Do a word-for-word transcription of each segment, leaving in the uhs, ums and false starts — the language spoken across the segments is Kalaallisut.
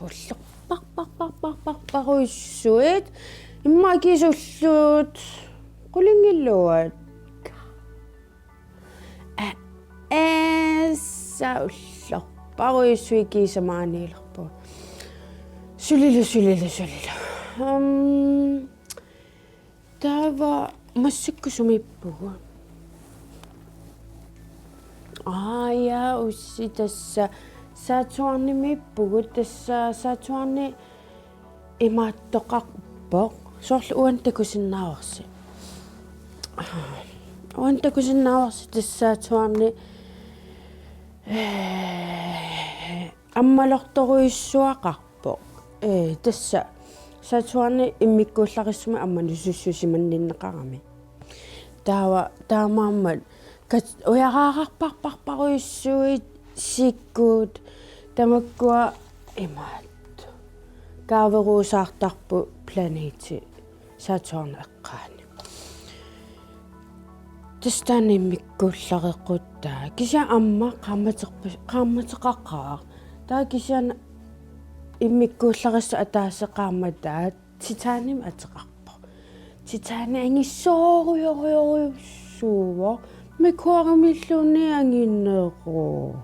Ulloq. Paq, paq, paq, paq, paq, paq, uissuit. Immaqa kisulluut. Qulingiluat. Aa, essa ullorpaq uissuit kiisamaaniilerput. Sulilu, sulilu, sulilu. Øhm, taava massakkut sumiippugut? Aa, ja, ussi tassa Saturnimiippugut, tassa Saturni imaattoqarpoq. Soorlu uani takusinnaavarsi. Uani takusinnaavarsi tassa Saturni, ee, ammalortorujussuaqarpoq. Ee, tassa Saturni immikkuullarissumik ammanusussusimanninneqarami. Taava, taamaammat kat-, ujaraararparparujussuit sikkut tamakkua imaattoq. Kaaveruusaartarput planeti Saturn eqqaani. Tassa taanna immikkuullarequttaa. Kisianni aamma qaammaterpa-, qaammateqaqaaq. Taava kisianni immikkuullarissut ataaseq qaammataa titaniumik ateqarpoq. Titani angissoorujorujorujussuuvoq. Mikuarimilluunniit angineruvoq.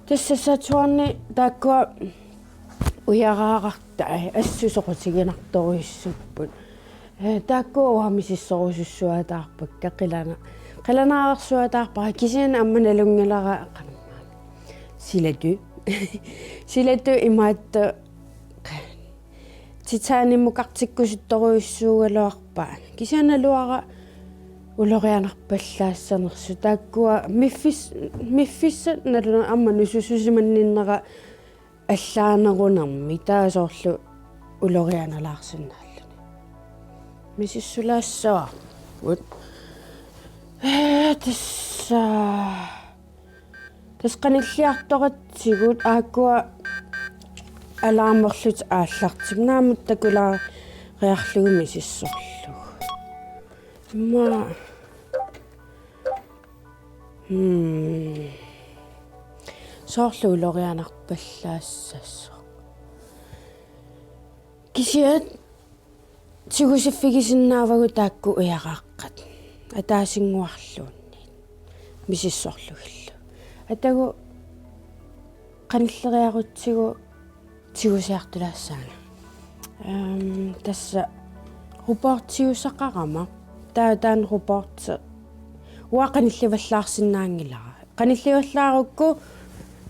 Tassa Saturni taakkua ujaraarartai assut soqutiginartorujussuupput. Ee, taakkua uanga misissorusussuataarpakka qilana-, qilanaareersuataarpara kisianni aamma nalunngilara qanormaa. Silatu. Silatu imaattoq titanimukartikkusuttorujussuugaluarpaa. Kisianni naluara ulorianarpallaassanersut taakkua miffis-, miffissat naluneq aamma nusussusimanninnera allaanerunermi taava soorlu ulorianalaarsinnaalluni. Misissulaassavarput. Ee, tassa. Tassa qanilliartoratsigut aakkua alarmerlutik aallartippoq naamik takulaariarlugu misissorlugu. Immaqa, hmm, soorlu ulorianarpallaassasoq. Kisianni tigusiffigisinnaavagut taakku ujaraqqat. Ataasinnguarluunniit. Misissorlugillu. Atagu qanilleriarutsigu tigusiartulaassaanga. Ehm, tassa robotiusaqarama. Taa-, taanna roboti. Uanga qanillivallaarsinnaanngilara. Qanillivallaarukku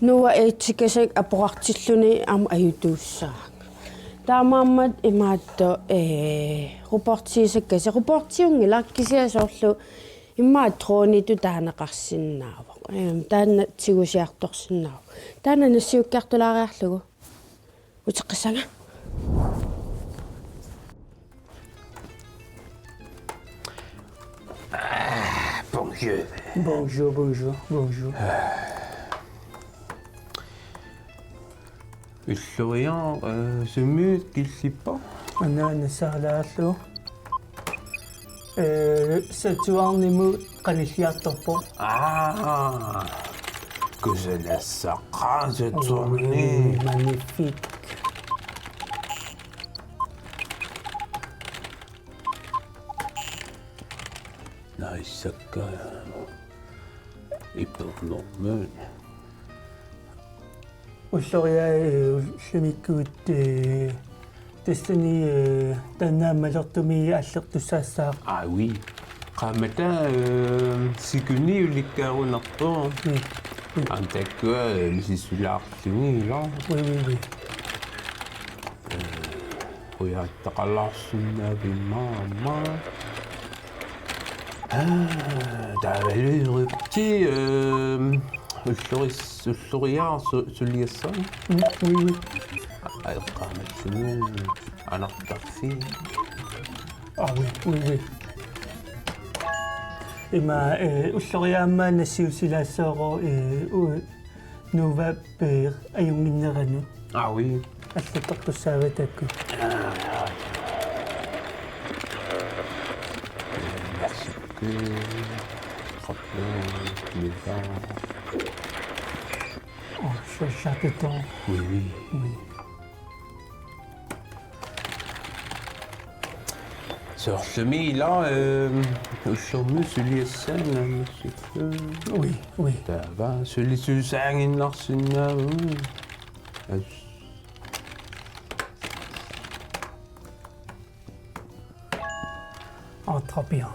Noah Edge-ikkasik apoqartilluni aamma ajutuussaanga. Taamaammat imaattoq, ee, robotiusakkasi. Robotiunngilaq kisianni soorlu immaqa dronitut taaneqarsinnaavoq. Eem, taanna tigusiartorsinnaavoq. Taanna nassiukkiartulaariarlugu. Uteqqissanga. Ah, bonjour. Bonjour, bonjour, bonjour. Ulloriaq, eh, sumi killippa? Anaana saalaarlu. Eh, Saturnimut qanilliartorpoq. Aa, kusanassaqqaaq Saturni. Ui, magnifique. Naissakka ipernormut. Ulloriaq, eh, ullumikkut, eh, tassani, eh, taanna ammalortumik aallertussaassaaq. Aa, ui. Qaammataa, eh, sikuni ulikkaarunarpoq. Mm. Mm. Aamma taakkua, eh, misissulaarlugit ilaa. Ui, ui, ui. Eh, ujaattaqalaarsinnaavimma aamma. Aa, taavalu Egypti, ehm, ulloris-, ulloriaq su-, suliassaa. Mm, ui, ui. Aeqqaamalluni anartarfik. Aa, ui, ui, ui. Ima, eh, ulloriaq aamma nassiussilaassaaq, eh, u-, Noah Edge ajunnginneranut. Aa, ui. Allattortussaavat taakku. Aa, aa. Merci. Oh, c'est ça, c'est ton. Oui, oui. Oui. Soorlumi ila, eh, ullormut suliassaanga, eh, massakkut. Oui, oui. Taava sulisuusaaginnarsinnaavugut, mm. As- Oh, trop bien.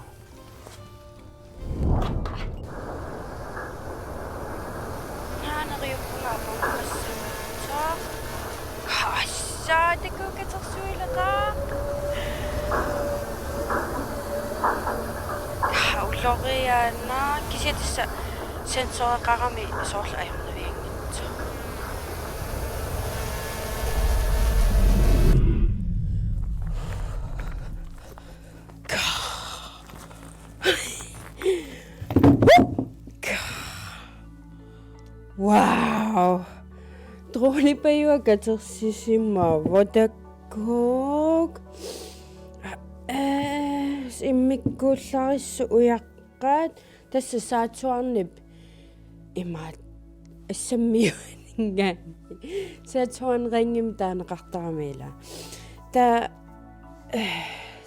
Naaneriuppunga aporneqassagutsigu. Assa, takuuk katersuileqaaq. Ulloriaanna, kisianni tassa sensoreqarami soorlu ajornavianngitsoq. Wow. Dronepajuat katersisimavoq takuuk. Eh, immikkuullarissut ujaqqaat. Tassa Saturnip imaattoq assammiuningaanni. Saturn ringimik taaneqartarami ila. Taava, eh,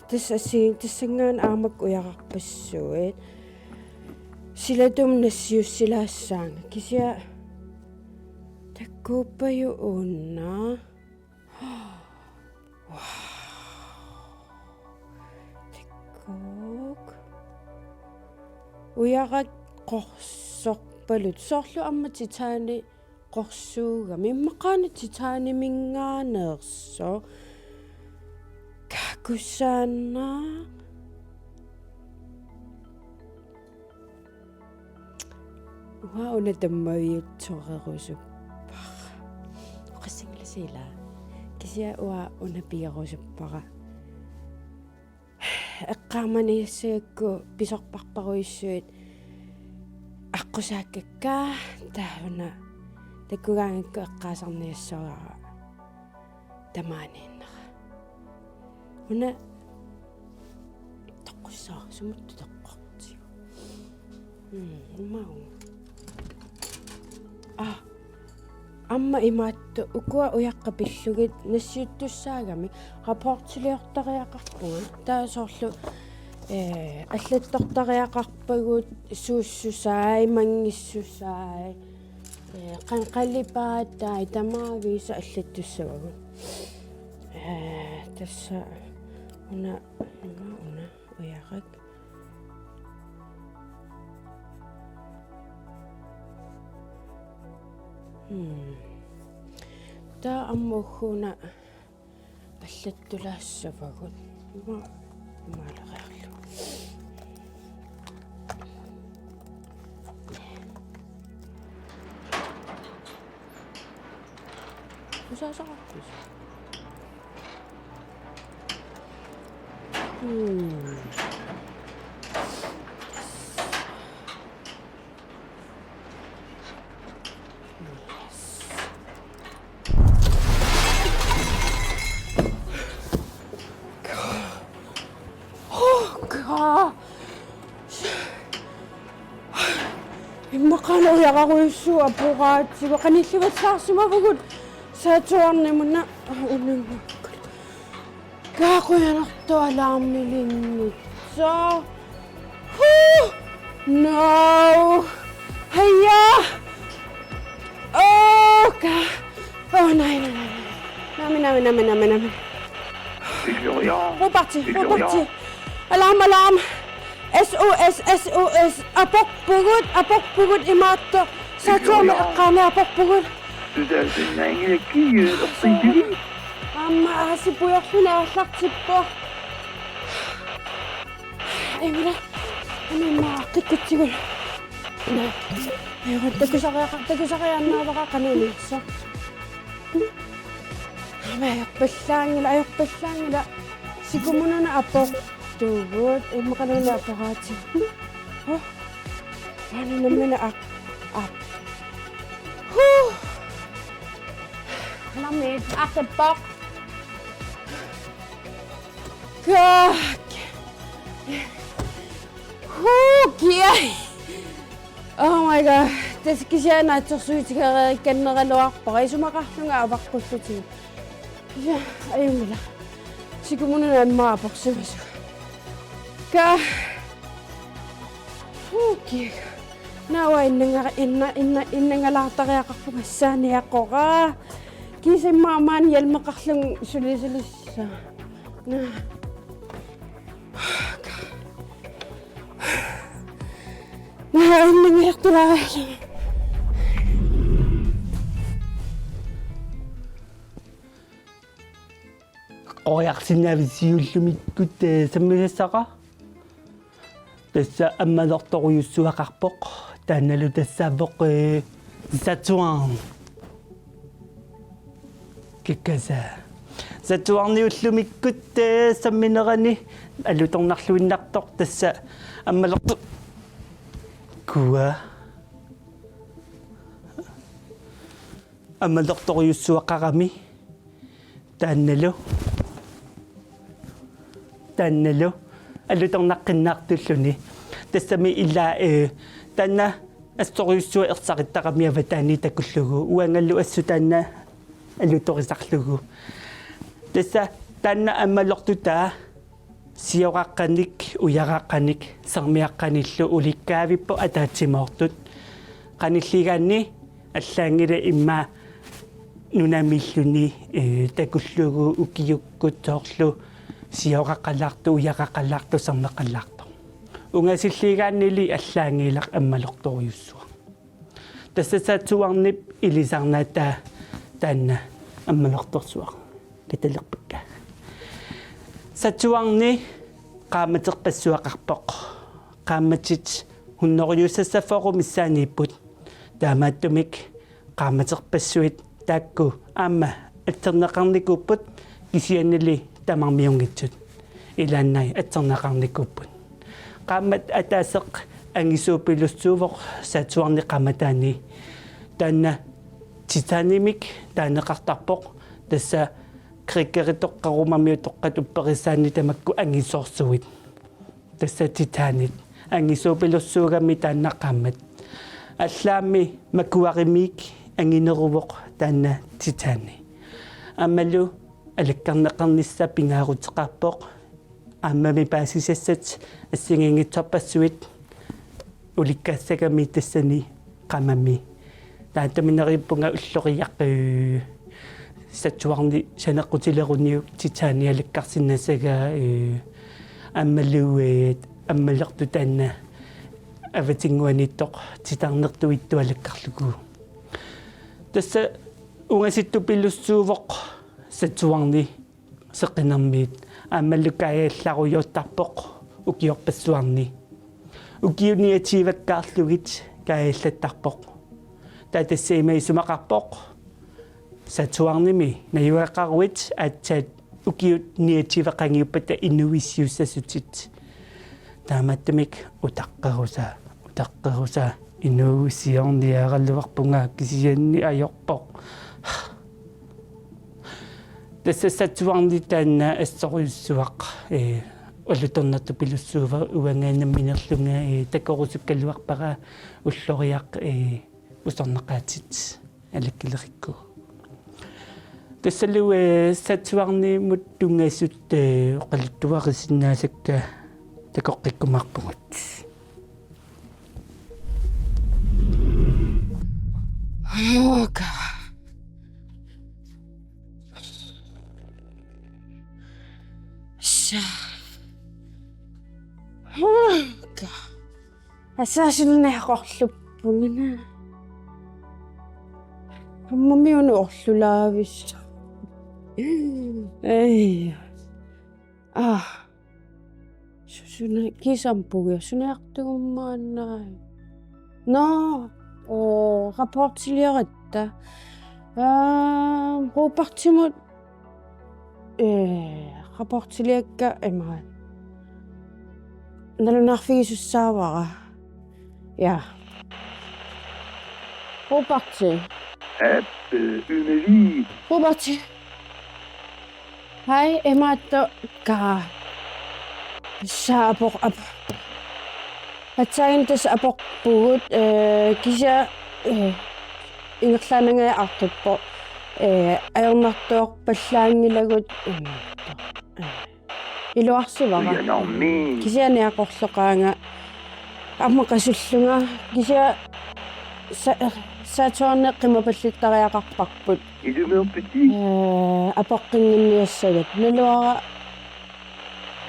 tassa assi-, tassanngaannaq aamma ujararpassuit. Silatooq nassiussilaassaanga. Kisianni takuuppajuk una. Wow. Takuuk. Ujarakku qorsorpaluttut. Soorlu aamma titani qorsuugami. Immaqaana titaniminngaanneersoq. Kakussaannaq. Uanga una tammaviutsorerusuppara. Oqassinngilasi ila. Kisianni uanga una pigerusuppara. Eqqaamaniassagakku pisorparparujussuit aqqusaakkakka taava una takugaangakku eqqaasarniassavara. Tamaaniinnera. Una toqqussaaq, sumut toqqortigu. Mm, imaappoq. Ah, aamma imaattoq ukua ujaqqat pillugit nassiuttussaagamik rapportiliortariaqarpunga. Taava soorlu, eh, allattortariaqarpagut suussusaai, manngissusaai. Eh, qan-, qalipaatai tamaavisa allattussavagut. Eh, tassa una, una, una, ujarak. Hmm. Taava aamma ugguuna allattulaassavagut. Ima-, imaalereerlu. Usaasaqarpisi? Hmm. Oh, God. Immaqaana ujararujussuuvoq aporaatsigut, qanillivallaarsimavagut Saturnimut una. Ah, unangakkulu. Kaa, qujanartoq alarmilinngitsoq. Huh! No! Haja! Oh, kaa! Oh, nej, nej, nej, nej. Nami, nami, nami, nami, nami. Uparti, uparti. Alarm, alarm. S O S, S O S. Aporpugut, aporpugut imaattoq. Saturn eqqaani aporpugut. Susasinnaanngilakki, eh, orpingili. Aamma aasiit puiorluni aallartippoq. Immaqa. Aamma qikkutsigulu. Aamma takusariaqa-, takusariaannaavara qanoq ilissi. Aamma ajorpallaanngilaq, ajorpallaanngilaq. Sikumut una aportugut, immaqaluunniit aporaatsigut. Huh. Aana nammineq aq-, aq-. Huh. Nammineq aqippoq. Kaak. Huu, kiai. Oh my god. Tassa kisianni naatsorsuutigereerikkanneraluarpara isumaqarlunga avaqqullutik. Kisianni ajunngilaq. Sikumut una immaqa apersimasoq. Ka. Fuck. Naua innanga-, inna-, inna-, innangalaartariaqarpunga saaniaqoraa. Kiisa immaqa maani hjelmeqarlunga sulisulissaa. Naa. Naa, innangajartulaariarlunga. Qoriarsinnaavissiullumi kutte sammisassara. Tassa ammalortorujussuaqarpoq. Taannalu tassaavoq, eh, Saturn. Kikkasa. Saturni ullumikkut, eh, samminerani alutornarluinnartoq tassa ammalortu-, kua. Ammalortorujussuaqarami. Taannalu. Taannalu. Alutornaqqinnaartulluni. Tassami ila, eh, taanna assorujussuaq ersarittarami avataani takullugu. Uangalu assut taanna alutorisarlugu. Tassa taanna ammalortutaa sioraqqanik, ujaraqqanik, sermiaqqanillu ulikkaavippoq ataatsimoortut. Qanilligaanni allaanngilaq immaqa nunamiilluni, eh, takullugu ukiukkut soorlu sioraqqalaartoq, ujaraqqalaartoq, sermeqqalaartoq. Ungasilligaannili allaanngilaq ammalortorujussuaq. Tassa Saturnip ilisarnaataa taanna ammalortorsuaq kitalerpikka. Saturni qaammaterpassuaqarpoq. Qaammatit hunnorujussassarfik missaaniipput. Taamaattumik qaammaterpassuit taakku aamma atserneqarnikuupput kisiannili tamarmiunngitsut. Ilaannai atserneqarnikuupput. Qaammat ataaseq angisuupilussuuvoq Saturni qaammataani. Taanna titanimik taaneqartarpoq. Tassa grækerittoqqat romermiuttoqqat upperissaanni tamakku angisoorsuit. Tassa titanit. Angisuupilussuugami taanna qaammat. Allaammi makuarimiik angineruvoq taanna titani. Aammalu alakkarneqarnissaq pingaaruteqarpoq. Aammami paasisassat assigiinngitsorpassuit ulikkaassagami tassani qaamami. Taamaattumik neriuppunga ulloriaq, eh, Saturni saneqqutileruniuk titani alakkarsinnaasagaa, eh, aammalu, eh, ammalortoq taanna avatinnguaniittoq titarnertuittoq alakkarlugu. Tassa ungasittupilussuuvoq Saturni seqinermiit aammalu kaajallarujoortarpoq ukiorpassuarni. Ukiut niogtyvekkaarlugit kaajallattarpoq. Taava tassa ima isumaqarpoq Saturnimi najugaqaruit aatsaat ukiut niogtyve qaangiuppata inuuissiussasutit. Taamaattumik utaqqerusaa, utaqqerusaa inuuissiorniaraluarpunga kisianni ajorpoq. Tassa Saturni taanna assorujussuaq, eh, alutornartupilussuuvoq uanga nammineerlunga, eh, takorusukkaluarpara ulloriaq, eh, usornaqaatit alakkilerikku. Tassalu, eh, Saturnimut tunngasut, eh, oqaluttuarisinnaasakka takoqqikkumaarpugut. Oh, God. Sa. Oh, God. Assaasinnaaqqorluppunga. Ammami una orlulaavissa. Ei. Ah. Su-, suna-, kiisampugia, suniartuummaannaa. Nå, eh, rapportiliaratta. Eh, Robertimut, eh, rapportiliakka imaat. Nalunaarfigisussaavara. Ja. Roberti. Aap, eh, Ynnevi. Roberti. Hej, imaattoq, ka. Saapoq ap-. Aatsaannguaq tassa aporpugut, ee, kisianni, ee, ingerlaannangajak artorpoq, ee, ajornartorpallaanngilagut, mm, ee, iluarsivara. Ujanormi. Kisianni aqorloqaanga aamma qasullunga, kisianni sa-, Saturni qimapallittariaqarparput. Ilumoorputit? Ee, apoqqinnginniassagat. Naluara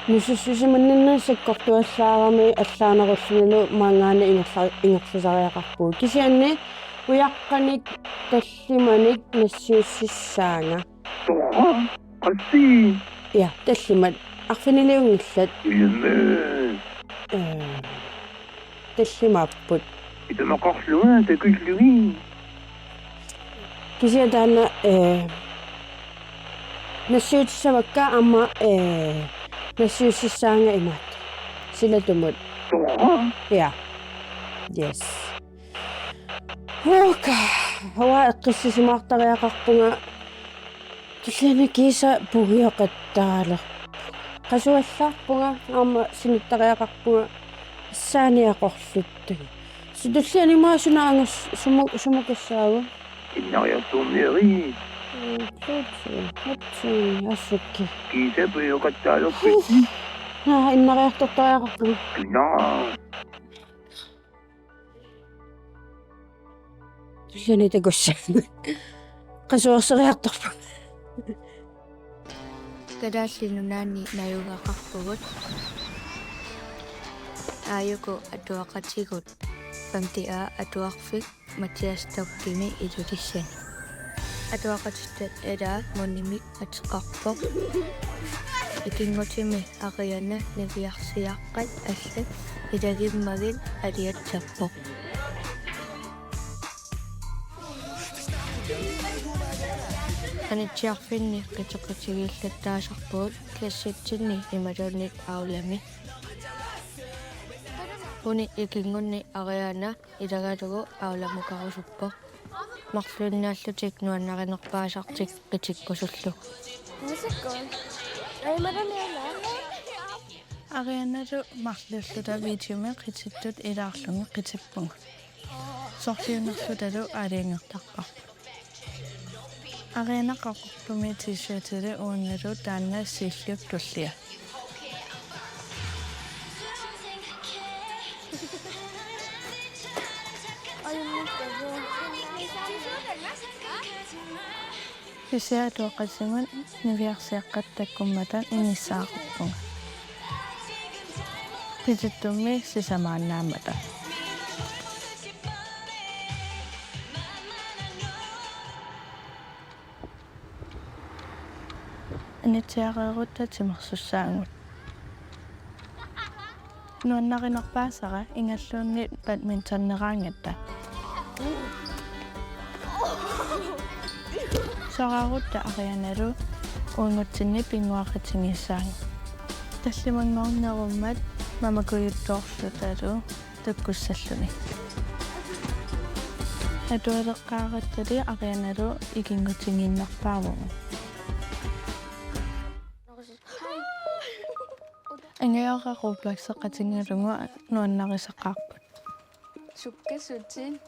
nusussusimanninneq sakkortuallaarami allaanerullunilu maanngaanniit ingerla-, ingerlasariaqarpugut. Kisianni ujaqqanik tallimanik nassiussissaanga. Torra? Qassi? Ja, tallimat. Arfiniliunngillat. Ilumut. Ee, tallimaapput. Itumaqarlunga takullugit. Kisianni taanna, ee, nassiutissavakka aamma, ee, nassiussissaanga imaattoq. Silatumut. Torra? Ja. Yes. Huuka. Uanga eqqissisimaartariaqarpunga. Tulliani kiisa pugioqattaalerpunga. Qasuallaarpunga aamma sinittariaqarpunga assaani aqorluttuni. Su-, tulliani maani suna angus-, sumu-, sumukassaava? Innariartorniarigit. Mm, tuutsi, tuutsi, assukki. Kiisa pugioqattaalerputit. Naa, innariartortariaqarpunga. Naa. Tulliani takussa. Qasuerseriartorpunga. Kalaallit Nunaanni najugaqarpugut. Aajuku atuaqatigut femte A atuarfik Mathias Stockimi Ilulissani. Atuaqatitta ilaa munimik ateqarpoq. Ikinngutimi Ariana niviarsiaqqat allat ilagimmagit aliatsappoq. Anitsiarfinni qiteqatigiillattaasarpugut klassitsinni imaluunniit aulami. Uni ikinngunni Ariana ilagalugu aulamukarusuppoq. Marluinnaallutik nuannarinerpaasartik qitikkusullugu. Arianalu marluulluta videomi qitittut ilaarlugit qitippugut. Sorliunerlutalu aalajangertarparput. Ariana qaqortumi t-shirtili uangalu taanna siilliup tullia. Kisianni atuaqatigut niviarsiaqqat takkummata inissaqarpunga. Qitittummi sisamaannaammata. Anitsiareerutta timersussaagut. Nuannarinerpaasara ingalluunniit badmintoneraangatta. Soraarutta Arianalu uanngutsinni pinnguaqatigiissaagut. Tallimanngornerummat mamakujuttoorlutalu takkussalluni. Atualeqqaarattali Arianalu ikinngutigiinnarpaavugut. Angajora Robloxeqatigalugu nuannarisaqaarput. Sukkasutit.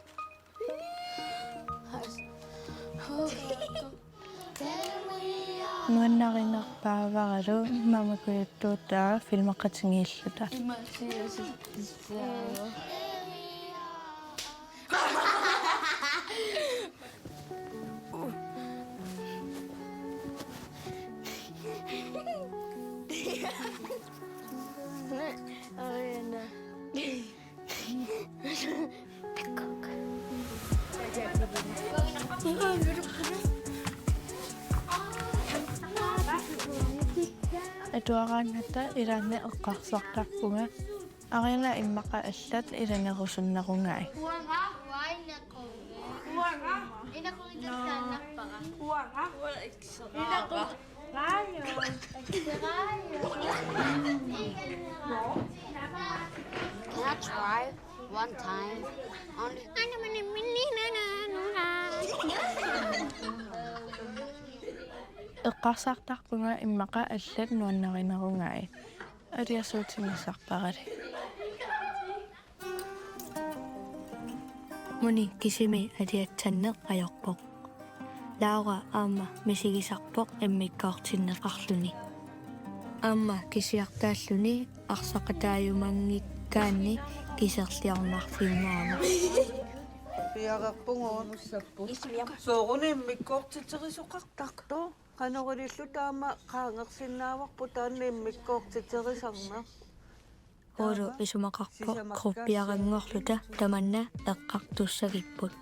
Nuannarinerpaavaralu mamakujuttuuttaa filmeqatigiilluta. Atuaraangatta ilaanni eqqarsartarpunga. Ariana immaqa allat ilanerusunnerugai. Can I try one time? Only Eqqarsartarpunga immaqa allat nuannarinerugai. Aliasuutigisarparali. Muni kisimi aliatsanneq ajorpoq. Laura aamma misigisarpoq immikkoortinneqarluni. Aamma kisiartaalluni arsaqataajumanngikkaanni kiserliornarsinnaavoq. Piareerpugut. Sooruna immikkoortitserisoqartartoq? Qanoq ililluta aamma qaangersinnaavarput taanna immikkoortitserisarneq? Oulu isumaqarpoq gruppiaranngorluta tamanna eqqartussagipput.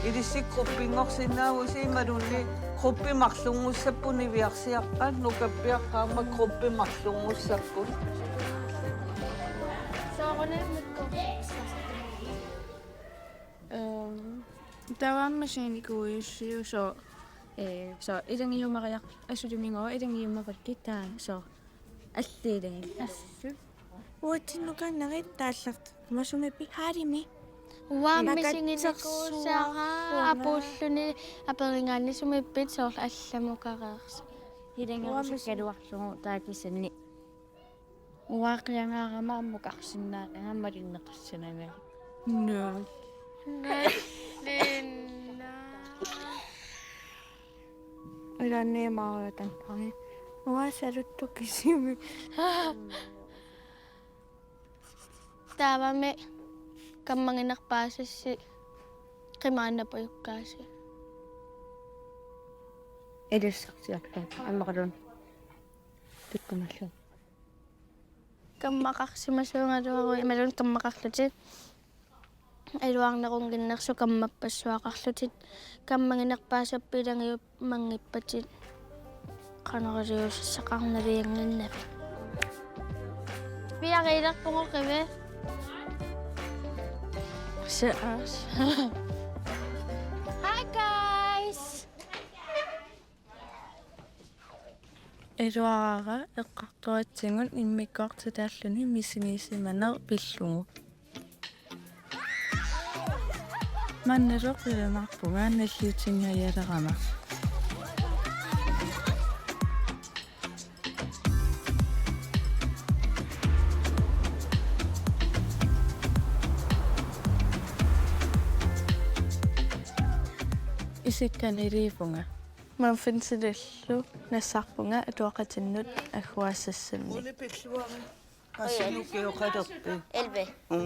Ilissi gruppinngorsinnaavusi imaluunniit gruppi marlunngussapput niviarsiaqqat nukappiaqqat aamma gruppi marlunngussapput. Øhm, taava aamma scenikkujussiuk sooq, øh, sooq ilagiumaria-, asuli mingua ilagiumarakkit taava sooq alliilagipput. Uatsinnukaannarit taallartut. Masumi piharimi. Uanga misiginikuusara apuulluni aperigaanni sumiippit soorlu allamukareersoq. Ilagiumasikkaluarlugu taava kisianni. Uanga qiangaarama ammukarsinnaananga malinneqassananga. Nuu. Nallinnaa. Ilaanni imaariatanngani. Uanga saluttoq kisimi. Taavami kammaginerpaasassi qimaannapajukkaasi. Ilussarsiortarput ammaqaluun. Tukkumallu. Kammaqarsimasuugaluaruit imaluunniit kammaqarlutit. Iluarnerunnginnersut kammappassuaqarlutit. Kammaginerpaasappit ilagiummanngippatit. Qanoq iliuusissaqarnaviannginnavit. Piareerpugut qivi. Siaas. Hi guys. Iluarara eqqartoratsigu immikkoortitaalluni misigisimaneq pillugu. Mannalu qivimarpunga nalliutingajalerama. Isikkaniliivunga. Muffinsillu nassarpunga atuaqatinnut agguaassassannik. Uni pilluarit. Qassiukkioqalerpit? Elleve. Mm.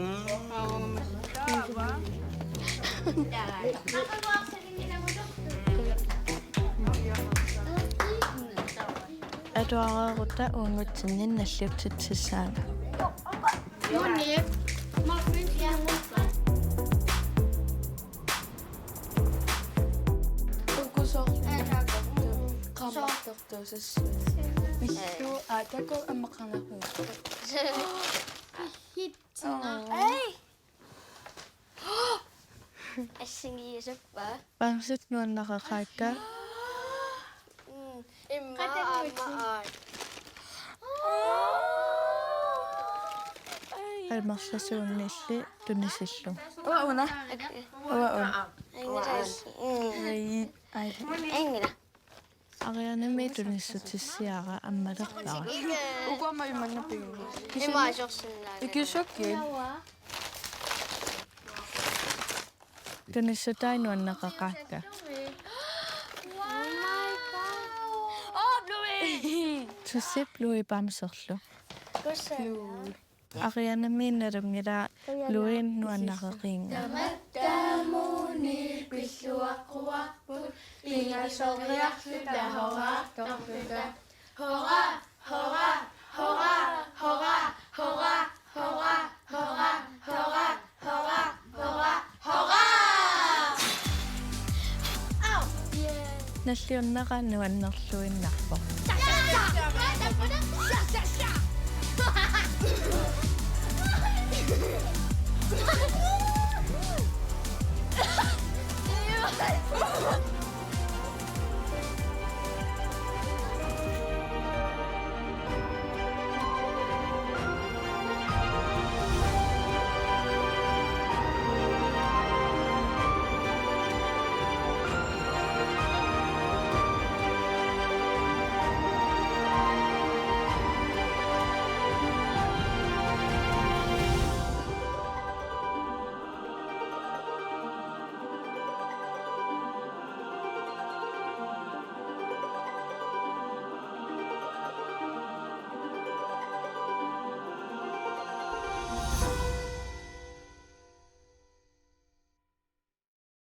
Atuareerutta uagutsinnit nalliutsitsissaanga. Muni. Uku soorlu qaammartortuusassuit. Millu aataku ammaqarnarpugut. Hitsina. Ei. Assigiisappaa. Bamsit nuannareqaakka. Mm, immaqa aamma aat. Amerlasuunngilli tunisillugu. Uanga una. Okay. Uanga una. Ingila. Mm. Ai, ai. Ingila. Arianami tunissutissiara ammalerpara. Uku aamma imanna piginnga. Ima sorsinnaanngilaq. Ikisukki. Tunissutai nuanneqaqaakka. Tusip Louis bamserlu. Arianami nalunngilaa Louis nuannareqiinga. Tamakkuupput pilluaqquarput pingasoriarluta horaartorluta. Hora, hora, hora, hora, hora, hora, hora, hora, hora, hora, hora. Nalliunnera nuannerluinnarpoq.